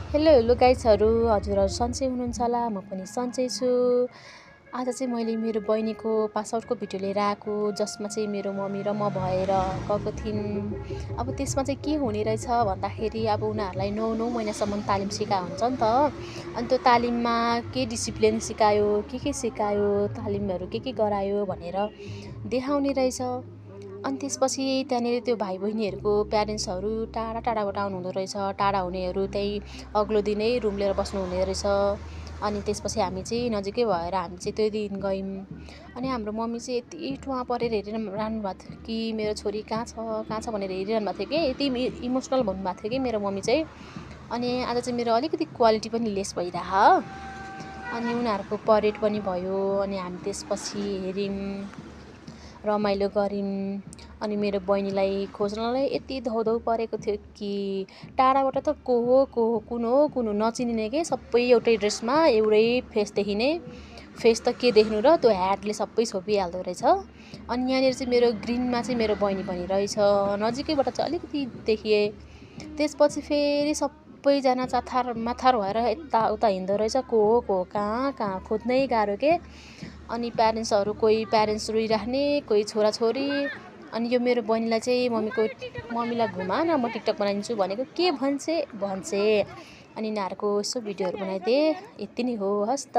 Hello hello गाइजहरू, हजुरहरू सन्चै हुनुहुन्छ होला। म पनि सन्चै छु। आज चाहिँ मैले मेरो बहिनीको पास आउटको भिडियो लिएर आएको, जसमा चाहिँ मेरो मम्मी र म भएर गएको थियौँ। अब त्यसमा चाहिँ के हुने रहेछ भन्दाखेरि अब उनीहरूलाई 9 महिनासम्म तालिम सिकाएको हुन्छ नि त। अनि त्यो तालिममा के डिसिप्लिन सिकायो, के सिकायो, तालिमहरू के गरायो भनेर देखाउने रहेछ। अनि त्यसपछि त्यहाँनिर त्यो भाइ बहिनीहरूको प्यारेन्ट्सहरू टाढा टाढाबाट आउनुहुँदो रहेछ। टाढा हुनेहरू त्यही अग्लो दिनै रुम लिएर बस्नुहुने रहेछ। अनि त्यसपछि हामी चाहिँ नजिकै भएर हामी चाहिँ त्यो दिन गयौँ। अनि हाम्रो मम्मी चाहिँ यति ठुवा परेर हेरिरहनु भएको थियो कि मेरो छोरी कहाँ छ भनेर हेरिरहनु भएको थियो कि यति इमोसनल भन्नुभएको थियो कि मेरो मम्मी चाहिँ। अनि आज चाहिँ मेरो अलिकति क्वालिटी पनि लेस भइरह। अनि उनीहरूको परेड पनि भयो। अनि हामी त्यसपछि हेऱ्यौँ, रमाइलो गऱ्यौँ। अनि मेरो बहिनीलाई खोज्नलाई यति धौधौ परेको थियो कि टाढाबाट त को हो कुन हो नचिनिने के सबै एउटै ड्रेसमा एउटै फेस देखिने। फेस त के देख्नु र, त्यो ह्याटले सबै छोपिहाल्दो रहेछ। अनि यहाँनिर चाहिँ मेरो ग्रिनमा चाहिँ मेरो बहिनी पनि रहेछ। नजिकैबाट चाहिँ अलिकति देखिए। त्यसपछि फेरि सबैजना चाथार माथार भएर यताउता हिँड्दो रहेछ। को हो कहाँ खोज्नै गाह्रो के। अनि प्यारेन्ट्सहरू, कोही प्यारेन्ट्स रोइराख्ने, कोही छोराछोरी। अनि यो मेरो बहिनीलाई चाहिँ मम्मीलाई घुमा न, म टिकटक बनाइदिन्छु भनेको के भन्छे। अनि यिनीहरूको यसो भिडियोहरू बनाइदिए। यति नै हो, हस् त।